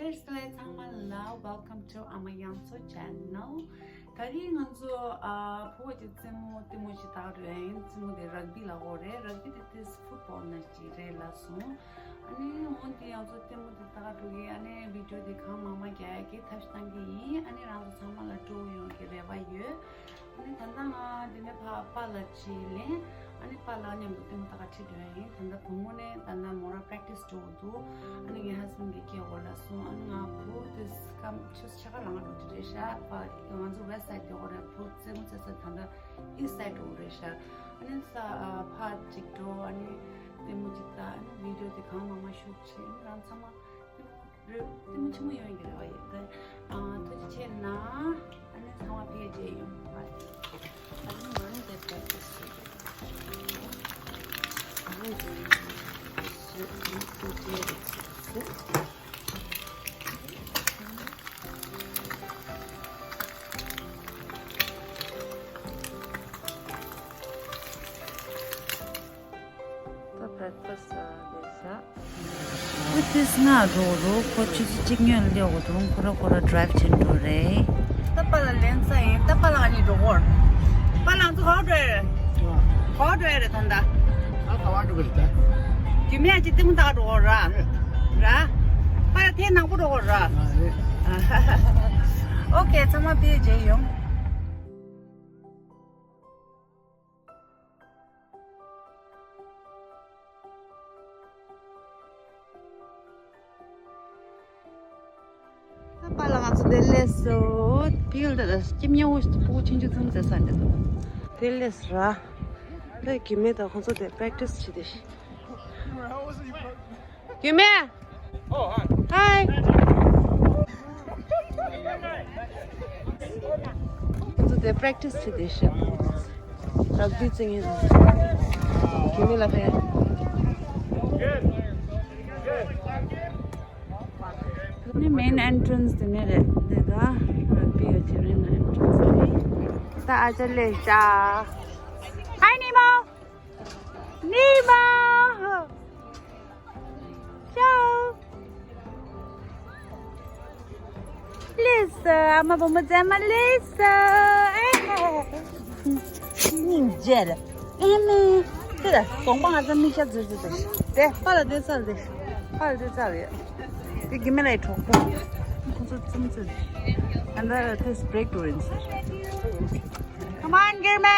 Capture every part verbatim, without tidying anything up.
First ལ་ཚང་མ་ལ་welcome to Ama Yangso channel. ད་རིང་ང་ཚོ་ཨ་ཕོ་བ་གི་རྩེད་མོ་ལྟད་མོ་ཞིག་ལྟ་ག་འགྲོ་ཡ་ཡིན། རྩེད་མོ་དེ་རག་བི་ལབ་ཀྱི་ཡོད་རེད། རག་བི་དེ་ཏིས་ཕུཊ་བོལ་ནང་བཞིན་རེད་ལབ་སོང་། ཨ་ནི་འོན་ཏེ་ང་ཚོ་ལྟད་མོ་དེ་ལྟ་ག་འགྲོ་གི། ཨ་ནི་བི་ཌི་ཡོ་དེ་གང་མང་མང་རྒྱག་ཡ་གི་ཐབས་ཤེས་བཏང་གི་ཡིན། ཨ་ནི་རང་ཚོ་ཚང་མ་ལ་སྤྲོ་པོ་ཡོང་གི་རེ་བ་ཡོད། ཨ་ནི་ད་ལྟ་ང་འདི་ནས་ཕར་པཱ་ལགས་ཅིག་ལེན། ཨ་ནི་པཱ་ལགས་མཉམ་དུ་ལྟད་མོ་ལྟ་ག་ཁྲིད་འགྲོ་ཡ་ཡིན། ད་ལྟ་བུ་མོ་ནས་ད་ལྟ་མོ་རང་པེ་རེག་ཊི་སི་འགྲོ་གི་འདུག་ཨ་ནི་ངའི་ཧ་སི་བེན་ཌི་གིས་སྐད་འོག་ལ་སོང་། ཨ་ནི་ང་བུ་དེ་སྐམ་ཆུ་ཆ་ག་ལང་འགྲོ་གི་རེད་ཤག་ཕར་ང་ཚོ་ཝེ་སི་ཊི་སའེ་ཌི་འགྲོ་གི་རེད། བུ་རྩེད་མོ་རྩེ་ས་ད་ལྟ་ཨི་སི་ཊི་སའེ་ཌི་འགྲོ་གི་རེད་ཤག་ཨ་ནི་ས་ཕར་ཅིག་འགྲོ། ཨ་ནི་ལྟད་མོ་ཅིག་ལྟ། ཨ་ནི་བི་ཌི་ཡོ་དེ་གང་མང་མང་ཤུཊ་བྱེད། ཨ་ནི་རང་ཚང་མ་རེད། ལྟད་མོ་ཆེན་མོ་ཡོང་གི་རེད་བ། ཡིན་ད། ཨ། ཐུགས་རྗེ་ཆེ་གནང་། ཨ་ནི་ཚང་མ་ཕེབས་རྗེས་ཡོང་བ། ཨ་ནི་ང་ནི་དེ་ལྟར་དུ་སུ་རེད། ཨ་ནི་དེ་ནི་སུ་ནི་ཏུ་ཏི་རེད་སུ། ད་བྲེག་ཕ་སི་ཊི་ལས་བྱ། ཨུ་ཏིས་ང་འགྲོ་རོགས། ཁོ་ཆུ་ཚོད་གཅིག་སྔོན་སླེབས་དགོས་འདུག་ཁོ་ར་ཁོ་ར་ཌི་རའིབ་བྱེད་འགྲོ་རེད། ད་པཱ་ལགས་ལེན་ས་ཡིན། ད་པཱ་ལགས་ཨ་ནི་འགྲོ་གོ། པཱ་ལགས་ང་ཚོ་ག་པར་འགྲོ་ཡ་རེད། ག་པར་འགྲོ་ཡ་རེད་ད་ལྟ། ཨ་ག་པར་འགྲོ་གི་རེད་ད། རྒྱུད་སྨད་ཅིག་ལྟད་མོ་ལྟ་ག་འགྲོ་གོ་ར། ར། པཱ་ལགས་དེ་ནག་པོ་འགྲོ་གོ་ར། ཨ་རེད། ཨོ་ཁེ། ཚང་མ་ཕེབས་རྗེས་ཡོང་། ད་པཱ་ལགས་ང་ཚོ་དེ་སླེབས་སོང་། ཕ་གི་ལ་ད་ལྟ་སྐྱིད་མཉམ་པོ་ཞིག་ཕྲུ་གུ་ཆུང་ཆུང་ཚོ་རྩེད་ས་འདྲ་འདུག་དེ་སླེབས་སོང་ར། ད་རྒྱུད་སྨད་དང་ཁོང་ཚོ་དེ་པེ་རེག་ཊི་སི་བྱེད་དེ་ཤི། རྒྱུད་སྨད། ཧའི། ཁོང་ཚོ་དེ་པེ་རེག་ཊི་སི་བྱེད་དེ་ཤི། རག་བི་རྩེ་མཁན་ཚོ། རྒྱུད་སྨད་ལ་ཕེབས། ནི་མེན་ཨེན་ཊི་རན་སི་དེ་ནས་རེད། དེ་ད་རག་བི་ཡོད་ཀྱི་མེན་ཨེན་ཊི་རན་སི་དེ། ད་ཨ་ཅག་སླེབས་ཤག་ཧའི་ནི་མོ། ནི་མོ། ཅའོ། སླེབས་སོང་། ཨ་མ་བུ་མོ་མཛེས་མ་སླེབས་སོང་། ཨེ། སྙིང་རྗེ་རེད། ཨེ་མེ། དེ་ལ་གདོང་པ་ང་ཚོ་མིག་ཤ་འཛིར་འཛིར་འདུག་དེ་པཱ་ལགས་དེ་ཚར་དེ། པཱ་ལགས་དེ་ཚར་ཡོད། དེ་རྒྱུད་སྨད་ལ་ཡི་གྲོགས་པོ། ཁོ་ཚོ་ཙུམ་ཙུམ། And the this break to rinse. Come on, རྒྱུད་སྨད།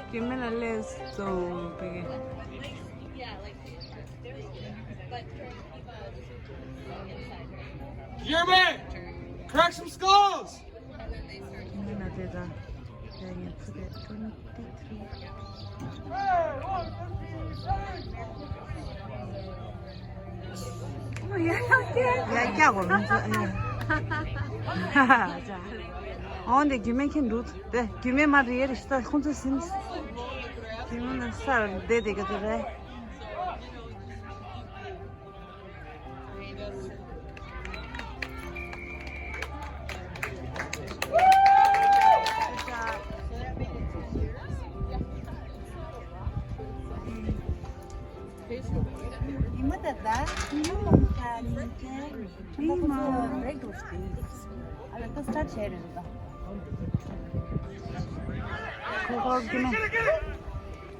རྒྱུད་སྨད་ལ་སླེབས་སོང་། དེ་གི། རྒྱུད་སྨད། Crack some skulls! རྒྱུད་སྨད་ལ་དེ་ད་དེ་ངས་ཚུད་དེ་twenty three. ཡ་ཀྱ་གོ་མི་ཚོ་ཨ། འོན་ཏེ་རྒྱུད་སྨད་ཁྱེད་འགྲོ་དེ་རྒྱུད་སྨད་མ་རེད་རེད་ཤི་ད་ཁོང་ཚོ་ཟིན། རྒྱུད་སྨད་ལ་སར་བསྡད་དེ་ག་དེ་རེད།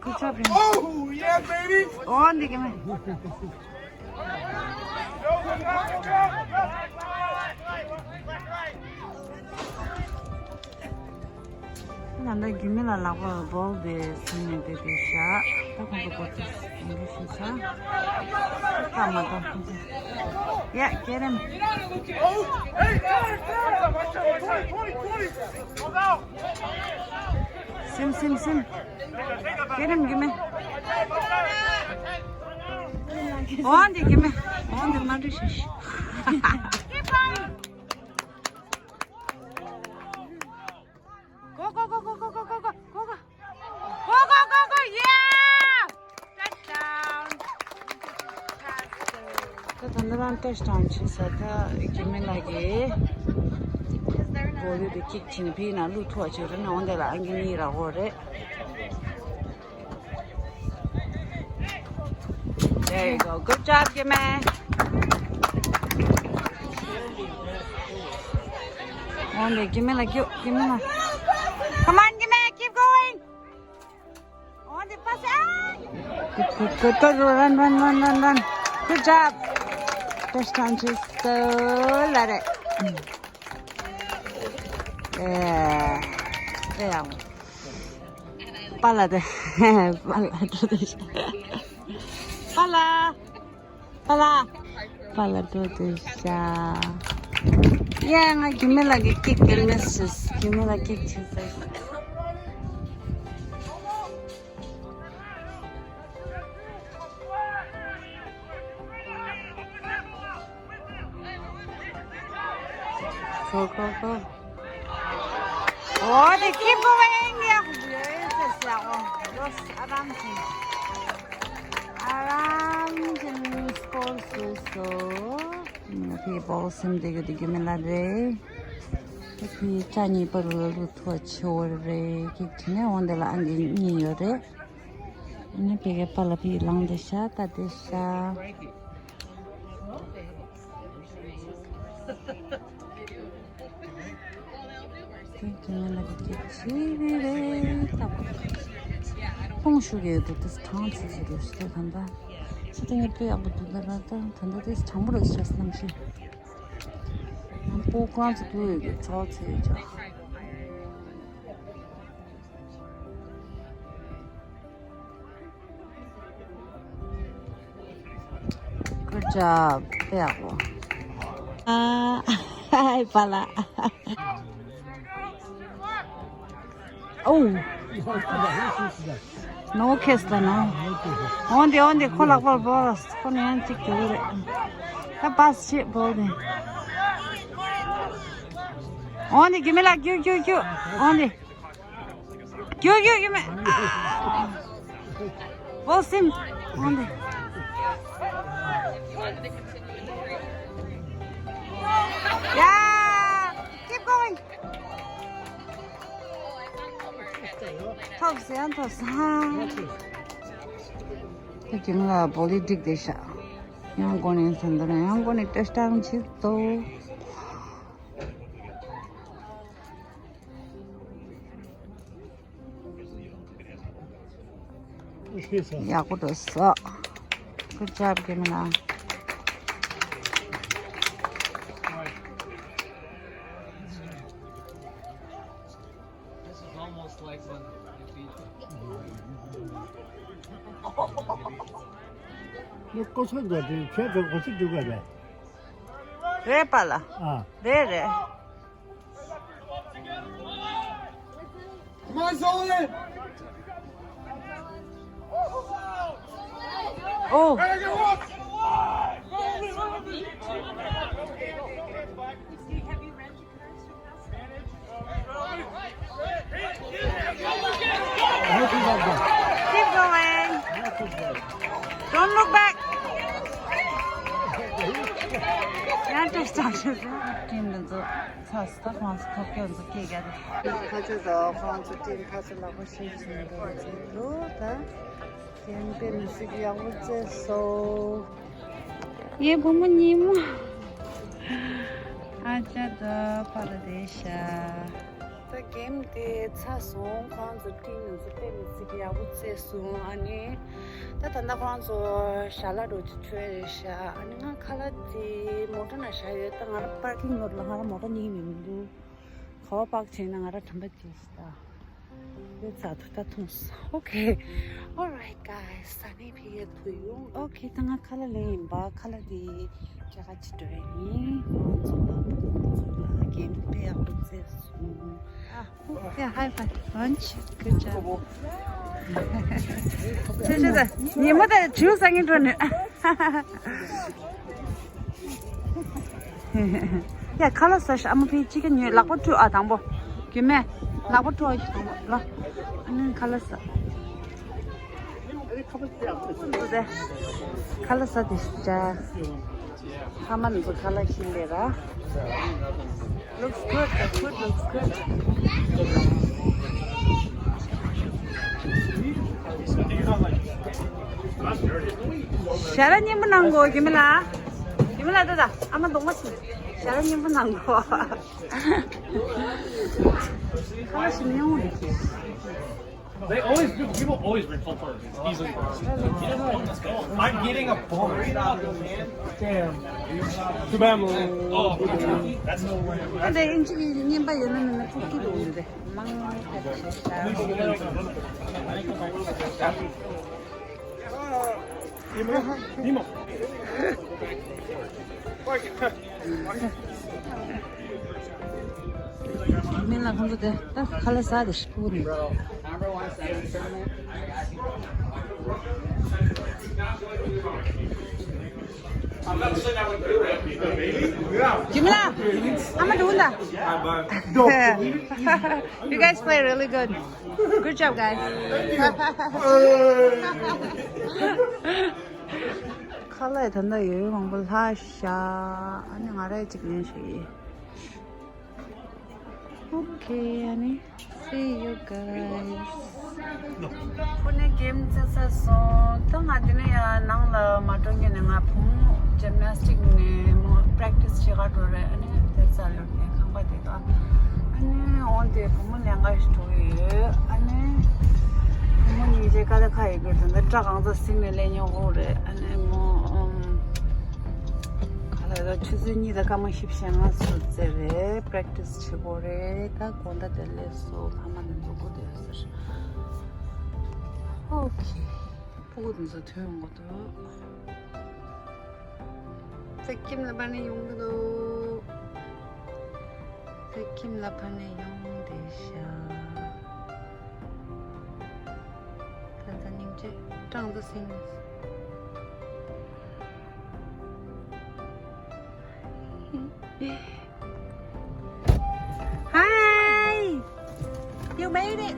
Good job, Rina. Oh, yeah, baby. Oh, འདི་གི་མེ། ང་འདི་རྒྱུད་སྨད་ལ་ལག་པ་བོལ་དེ་ཟིན་ནས་བསྡད་དེ་བཞག་ད་ཁོང་ཚོ་སྒོ་ཚུགས་ཡིན་གི་ཤེས་ས། ད་མ་ད་ཁོང་ཚོ། ཡ་ཀེ་རེམ། སིམ་སིམ་སིམ། ཀེ་རེམ་རྒྱུད་སྨད། འོ་འདི་རྒྱུད་སྨད། འོ་འདི་མ་འགྲིག་ཤིག Go, go, go, go, go, go, go, go, go, go. Go, go, go, go, yeah! Touchdown. ད་ད་ནི་རང་ཊཆ་ཌའུན་བྱས་ས། ད་རྒྱུད་སྨད་ལགས་ཀྱིས་བོ་ལི་དེ་ཀིག་བྱས་ནས་ཕི་ན་བླུག་ཐུབ་པ་བྱས་རེད་ན། འོན་ཏེ་ལ་ཨང་ཀི་གཉིས་རག་གོ་རེད། There you go. Good job, Kimmy. On the Kimmy, like you, Kimmy. Come on, Kimmy, keep going. On the pass. Ah! Good, good, good, good. Run, run, run, run, run. Good job. First time, just so let it. Yeah. Yeah. པཱ་ལགས་དེ། པཱ་ལགས་འགྲོ་དེ་ཤ། པཱ་ལགས། པཱ་ལགས། པཱ་ལགས་འགྲོ་དེ་ཤ། ཡ། ང་གི་མི་ལ་གི་ཀིག་དེ་མི་སིས། གི་མི་ལ་ཀིག་བྱེད་ཟེར། Go, go, go. Oh, they keep going. Yeah. Yes, yes, yeah. Oh, yes, Aram Singh. Aram Singh scores also. ཕི་བོལ་སིམ་དེ་གི་དེ་གི་མི་ལ་རེད། ཕི་ཅ་ཉི་པར་ལ་ལུ་ཐོ་ཆོར་རེད། ཀིག་ཁྲི་ནས་འོང་དེ་ལ་ཨང་གི་གཉིས་ཡོད་རེད། ཨ་ནི་ཕི་གི་པཱ་ལགས་ཕི་ལངས་དེ་ཤ། ལྟ་དེ་ཤ། ཁོང་ཞུ་གི་ཡོད་དུས་དེ་གྲངས་ཚད་ཟེར་རོ་ཞེས་དམ་པ། ཚེ་ཏན་ཡོད་པའི་ཡག་པོ་འདུག་ད་ར་ད་ད་ལྟ་དེ་གྲངས་པོ་རེད་ཤག་སྣང་ཤེས། ཨ་པོ་གང་ཚོ་དུ་ཡོད་ཀྱི་ཚོགས་ཚེ་ཡོད་ཅག Good job. དཔེ་ཡག་པོ། ཨ། ཧའི་པཱ་ལགས། ཨོ། ནོ་ཁེས་ལ་ནོ། འོན་ཏེ་འོན་ཏེ་ཁོ་ལག་པར་བོར་ཁོ་ནས་ཡང་གཅིག་གྱུར་རེད། ད་པཱས་བྱེད་བོར་ནས། འོན་ཏེ་གི་མི་ལ་རྒྱུག་རྒྱུག་རྒྱུག་འོན་ཏེ། རྒྱུག་རྒྱུག་རྒྱུག་མེད། ཨ། བོ་སིམ། འོན་ཏེ། Yeah. Keep going. ཐོབ་སོང་། ཡང་ཐོབ་སོང་། ཁྱེད་ཀྱི་ང་ལ་བོ་ལི་འགྲིག་བསྡད་ཤག་ཡང་སྒོ་ནས་ཟིན་འདུག་ན་ཡང་སྒོ་ནས་ཏེ་སྟངས་ཆེ་ཏོ། ཡག་པོ་འགྲོ་སོང་། Good job, Gemma. This is almost like when you beat them. ནི་ཀོ་ཆོད་འགྲོ་དུས་ཁྱེད་ཚོ་གོ་ཆོད་འགྲོ་ག་རེད། རེད་པཱ་ལགས། ཨ། རེད་རེད། ཨོ། Keep going. Don't look back. ཡང་ཏོག་ཙམ་ཞིག་ཏིམ་འདི་ཚོ་ཚ་སི་ཏ་ཁོང་ཚོ་ཐོབ་སྐྱོན་ཚོ་སྐྱེས་རྒྱ་དེ། ཁ་ཆེ་དང་ཁོང་ཚོ་ཏིམ་ཁ་ཆེ་ལག་པ་ཤེས་བཞིན་འགྲོ་བཞིན་འདུག་ད་ཀེམ་པེན་ཞིག་ཡག་པོ་རྩེས་སོ། ངའི་བུ་མོ་ཉིན་མོ། ཨ་ཅག་ད་པཱ་ལགས་བསྡད་ཤག་ད་གེམ་དེ་ཚར་སོང་། ཁོང་ཚོ་ཊིམ་ནང་ཚོ་དཔེ་མི་སྲིད་ཀྱི་ཡག་པོ་རྩེས་སོང་། ཨ་ནི་ད་ད་ལྟ་ཁོང་ཚོ་ཞལ་ལག་འགྲོ་ཆུ་ཆོད་རེད་ཤག་ཨ་ནི་ང་ཁ་ལག་དེ་མོ་ཊ་ནང་བཞག་ཡོད། ད་ང་རང་པར་ཀིང་ལོར་ལ་ང་རང་མོ་ཊ་རྙེད་མི་འདུག་ག་པར་པག་བྱས་ན་ང་རང་དྲན་པ་བརྗེད་ཤག་ད། ཡོད་ཚ་ཐུག་ད་ཐུངས། Okay. Alright, guys. ས་གནས་ཕ་གིར་ཐུག་ཡོང་། Okay. ད་ང་ཁ་ལག་ལེན་ཡིན་པ། ཁ་ལག་དེ་རྒྱ་གར་ཅིག་འགྲོ་ཡིན། ང་ཚོ་ལ་ཚོ་ལ་གེམ་དཔེ་ཡག་པོ་རྩེས་སོང་། ཨ། Yeah, high five. Lunch. Good job. ཆེ་ཆེ་ད་ཉིན་མོ་ད་ཇུས་ཟ་ངེ་འགྲོ་ནས། ཡ། ཁ་ལག་ཟ་ཤ། ཨ་མ་ཕའི་ཅི་ཀན་ཉོས། ལག་པ་བཀྲུ་ཨ་དང་པོ། རྒྱུ་མེད། ལག་པ་བཀྲུ་ཨ་ཞིག་དང་པོ་ལ། ཨ་ནི་ཁ་ལག་ཟ། ཁ་ལག་ཟ་དེ་ཤ། ཁ་མ་ནི་ཚོ་ཁ་ལག་ཤིན་ལེ་ར། Looks good. The food looks good. ཞལ་ལག་མཉེས་པོ་གནང་གོ། རྒྱུ་མི་ལ། རྒྱུ་མི་ལ་ད་ད་ཨ་མ་གདོང་པ་ཞིག་ཞལ་ལག་མཉེས་པོ་གནང་གོ། ཁ་ལག་ཞིམ་ཡོང་རེད། They always do. People always bring fun parties. Easily. I'm getting a burrito. Damn. Too bad, man. Oh, that's no way. འདི་ཨིན་ཇི་གི་རྙིང་པ་ཡོད་ན་མེད་ན་ཐུག་གི་འདུག་འདི། མང་མང་ཐུག་གི་འདུག་མི་ལ་ཁོང་ཚོ་དེ་ད་ཁ་ལག་ཟ་དེ་ཤི་ཕུ་ནི། རྒྱུ་མི་ལ། ཨ་མ་འགྲོ་ད། You guys play really good. Good job, guys. ཁ་ལག་ད་ལྟ་ཡོད་མང་པོ་ལྷག་ཤག་ཨ་ནི་ང་རང་གཅིག་ལེན་ཞུ་ཡིན། Okay, ཨ་ནི། See you guys. ཁོ་ནས་གེམ་རྩེ་ས་སོང་། ད་ང་འདི་ནས་ཡང་ནང་ལ་མ་འགྲོ་ཉིན་ནས་ང་བུ་མོ་ཇིམ་ནེ་སི་ཊིག་ནས་མོ་པྲེག་ཊི་སི་བྱེད་ག་འགྲོ་རེད། ཨ་ནི་དེ་ཚ་ལོ་ནས་ཁང་པ་དེ་དང་། ཨ་ནི་འོན་ཏེ་བུ་མོ་ལས་ཀ་ཞིག་འགྲོ་གི་ཡོད། ཨ་ནི་བུ་མོ་གཉིས་ཀྱི་ཀ་ད་ཁ་ཡི་གི་དོན་དུ་སྐྲ་གང་ཚ་སིང་ནས་ལས་ཉོ་གོ་རེད། ཨ་ནི་མོ་ཨམ། ག་ལ་ད་ཆུ་ཚོད་གཉིས་དང་སྐར་མ་བཞི་བཅུ་ཞེ་ལྔ་ཙམ་ཙམ་རེད། པྲེག་ཊི་སི་བྱེད་དགོས་རེད། ད་དགོང་དག་དེ་སླེབས་སོ། ཕ་མ་དེ་འགྲོ་དགོས་དེ་ཟེར། ཨོ་ཁེ། ཕྲུ་གུ་དེ་ཚོ་ཐོན་ཡོང་གི་འདུག་ཚེ་ཁྱིམ་ལ་ཕར་ནས་ཡོང་གི་འདུག་ཚེ་ཁྱིམ་ལ་ཕར་ནས་ཡོང་བསྡད་ཤག་ད་ལྟ་སྙིང་རྗེ། སྐྲ་ཚ་སིང་ནས། Hi! You made it!